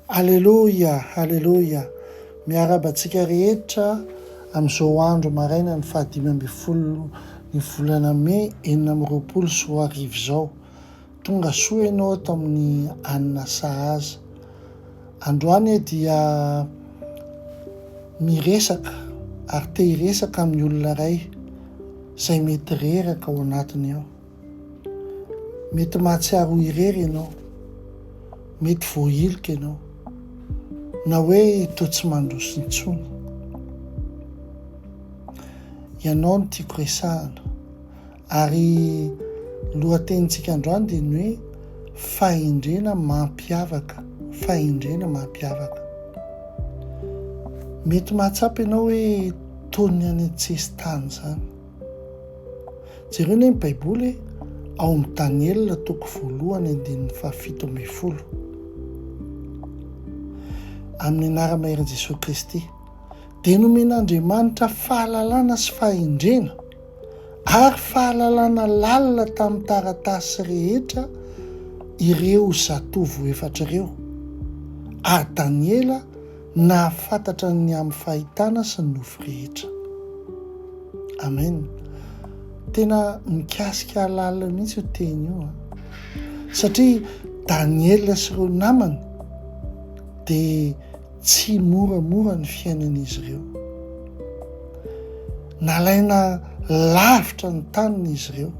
Aleloia, Aleloia. Miarahaba antsika rehetra amin'izao andro maraina ny fahadimy ambin'ny ny volana mey 2026 izao. Tonga soa ianao ato amin'ny Anna Sahaza. Androany aho dia miresaka ary te hiresaka amin'ny olona iray izay mety reraka ao anatiny ao. Mety mahatsiaro ho irery ianao, mety voahilika ianao, na hoe toa tsy mandroso intsony. Ianao no tiako resahana. Ary ny lohatenintsika androany dia ny hoe fahendrena mampiavaka, fahendrena mampiavaka. Mety mahatsapa ianao hoe toy ny any an-tsesitany izany. Jereo anie ny Baiboly e, ao amin'ny Daniela toko voalohany andininy fahafito ambin'ny folo. Amin'ny anara-maherin'i Jesoa Kristy, dia nomen'Andriamanitra fahalalana sy fahendrena ary fahalalana lalina tamin'ny taratasy rehetra ireo zatovo efatra ireo, ary Daniela nahafantatra ny amin'ny fahitana sy ny nofy rehetra. Amen. Tena mikasika ahy lalina mihitsy io teny io an. Satria Daniela sy ireo namany dia tsy moramora ny fiainan'izy ireo. Nalaina lavitra ny taniny izy ireo,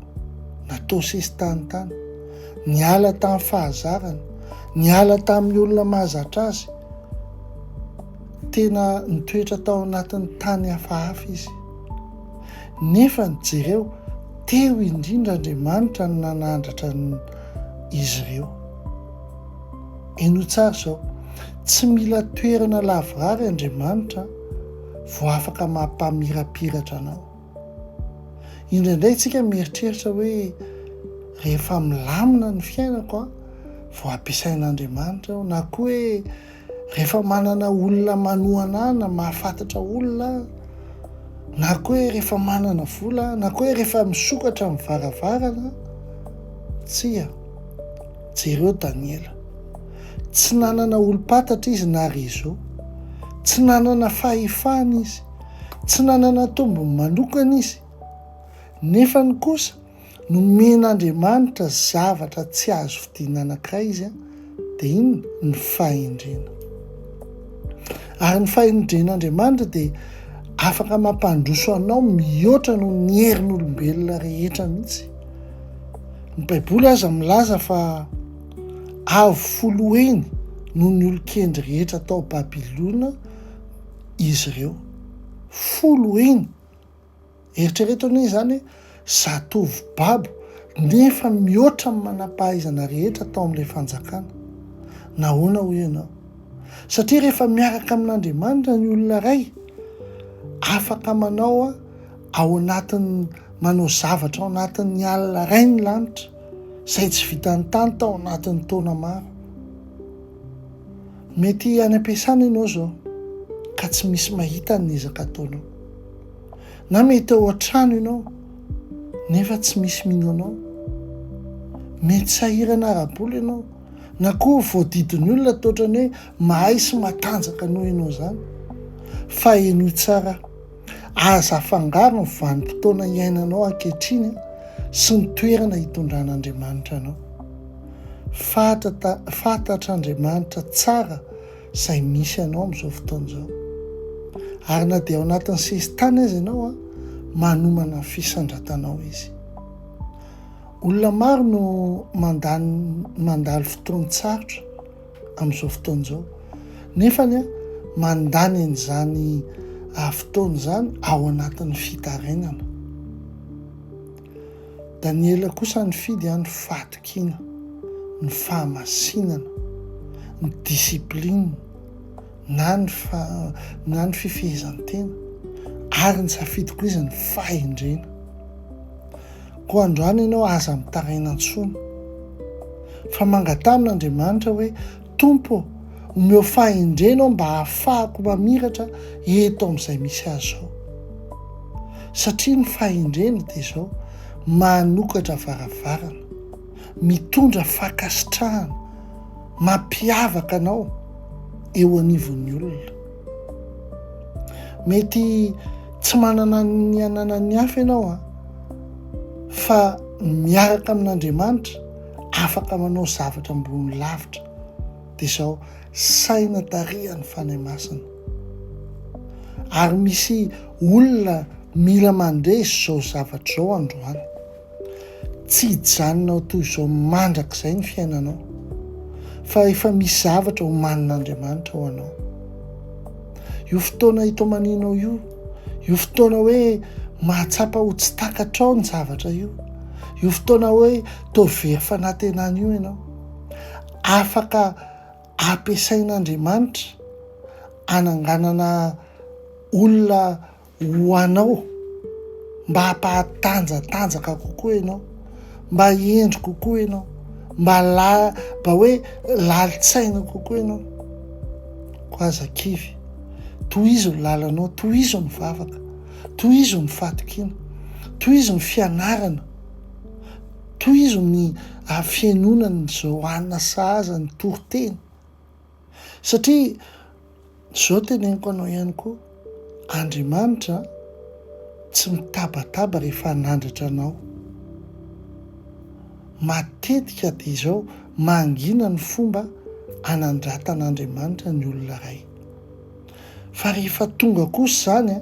natao sesitany tany, niala tamin'ny fahazarany, niala tamin'ny olona mahazatra azy. Tena nitoetra tao anatin'ny tany hafahafa izy. Nefa jereo, teo indrindra Andriamanitra no nanandratra izy ireo. Henoy tsara izao, tsy mila toerana lavorary Andriamanitra vao afaka mampamirapiratra anao. Indraindray isika mieritreritra hoe rehefa milamina ny fiainako an, vao ampiasain'Andriamanitra aho, na koa hoe rehefa manana olona manohana ahy na mahafantatra olona aho, na koa hoe rehefa manana vola aho, na koa hoe rehefa misokatra ny varavarana. Tsia. Jereo Daniela. Tsy nanana olom-pantatra izy na réseau. Tsy nanana fahefana izy. Tsy nanana tombony manokana izy. Nefany kosa, nomen'Andriamanitra zavatra tsy azo vidiana anankiray izy, dia inona? Ny fahendrena. Ary ny fahendren'Andriamanitra dia afaka mampandroso anao mihoatra noho ny herin'olombelona rehetra mihitsy. Ny Baiboly aza milaza fa avo folo heny noho ny olon-kendry rehetra tao Babylona izy ireo. Folo heny! Eritrereto anie izany hoe zatovo babo nefa mihoatra ny manam-pahaizana rehetra tao amin'ilay fanjakana. Nahoana hoy ianao? Satria rehefa miaraka amin'Andriamanitra ny olona iray, afaka manao ao anatin'ny manao zavatra ao anatin'ny alina iray ny lanitra, izay tsy vitan'ny tany tao anatin'ny taona maro. Mety any am-piasana ianao izao, ka tsy misy mahita ny ezaka ataonao. Na mety ao an-trano ianao, nefa tsy misy mino anao. Mety sahirana ara-bola ianao, na koa voadidin'ny olona toa ohatran'ny hoe mahay sy matanjaka noho ianao izany. Fa henoy tsara aho. Aza afangaro ny vanim-potoana iainanao ankehitriny sy ny toerana hitondran'Andriamanitra anao. Fantatr'Andriamanitra tsara izay misy anao amin'izao fotoana izao. Ary na dia ao anatin'ny sesitany aza ianao, manomana ny fisandratanao Izy. Olona maro no mandany mandalo fotoan-tsarotra amin'izao fotoana izao, nefany mandany an'izany fotoana izany ao anatin'ny fitarainana. Daniela kosa nifidy ny fahatokiana, ny fahamasinana, ny discipline na ny na ny fifehezan-tena ary nisafidy koa izy ny fahendrena. Koa androany ianao aza mitaraina intsony fa mangataha amin'Andriamanitra hoe Tompo ô, omeo fahendrena aho mba hahafahako mamiratra eto amin'izay misy ahy izao. Satria ny fahendrena dia izao, manokatra varavarana, mitondra fankasitrahana, mampiavaka anao. eo anivon'ny olona. Mety tsy manana ny ananan'ny hafa ianao an, fa miaraka amin'Andriamanitra afaka manao zavatra ambony lavitra. Dia izao, saina tarihan'ny Fanahy Masina. Ary misy olona mila mandresy izao zavatra izao androany. Tsy hijanona ho toy izao mandrakizay ny fiainanao, fa efa misy zavatra omanin'Andriamanitra ho anao. Io fotoana itomaninao io, io fotoana hoe mahatsapa ho tsy takatrao ny zavatra io, io fotoana hoe toa very fanantenana io ianao, afaka ampiasain'Andriamanitra ananganana olona ho anao mba hampahatanjatanjaka kokoa ianao, mba hendry kokoa ianao, mba la mba hoe lalin-tsaina kokoa ianao. Koa aza kivy. Tohizo ny lalanao, tohizo ny vavaka, tohizo ny fahatokiana, tohizo ny fianarana, tohizo ny fihainoana an'izao hanina sahaza ny toriteny. Satria Izao teneniko anao ihany koa, Andriamanitra tsy mitabataba rehefa hanandratra anao. Matetika dia izao, mangina ny fomba anandratan'Andriamanitra ny olona iray. Fa rehefa tonga kosa izany,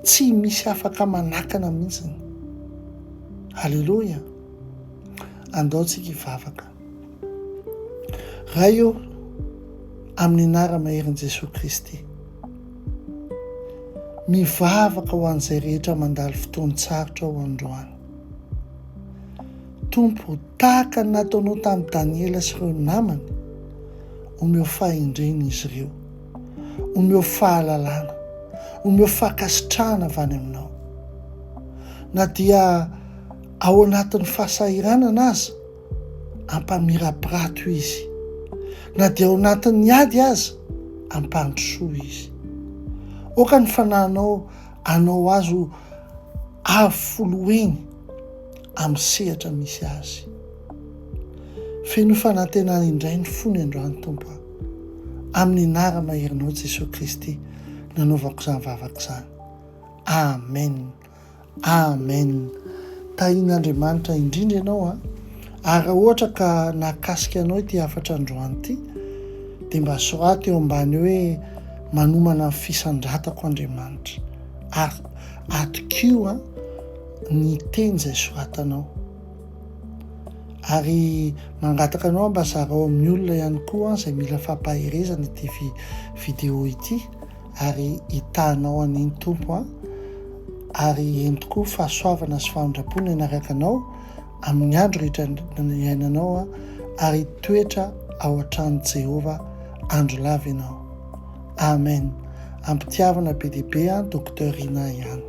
tsy misy afaka manakana mihitsy. Aleloia! Andao tsika hivavaka. Ray ô, amin'ny anara-maherin'i Jesoa Kristy, mivavaka ho an'izay rehetra mandalo fotoan-tsarotra aho androany. Tompo, tahaka ny nataonao tamin'i Daniela sy ireo namany, omeo fahendrena izy ireo, omeo fahalalana, omeo fankasitrahana avy any aminao. Na dia ao anatin'ny fahasahiranana aza, ampamirapirato izy. Na dia ao anatin'ny ady aza, ampandrosoa izy. Aoka ny fanahinao hanao azy ho avo foloheny amin'ny sehatra misy azy. Feno fanantenana indray ny fony androany Tompo a. Amin'ny anara-maherinao Jesoa Kristy nanaovako izany vavaka izany. Amen. Amen! Tahin'Andriamanitra indrindra ianao an! Ary raha ohatra ka nahakasika anao ity hafatra androany ity dia mba soraty eo ambany eo hoe manomana ny fisandratako Andriamanitra ary atokio an ny teny izay soratanao. Ary mangataka anao mba zarao amin'ny olona ihany koa izay mila fampaherezana ity vidéo ity. ary hitahanao anie ny Tompo an, ary ento koa fahasoavana sy famindram-po ny hanaraka anao amin'ny andro rehetra iainanao an, ary hitoetra ao an-tranon'i Jehovah andro lava ianao. Amen. Ampitiavana be dia be an, Docteur Rina ihany.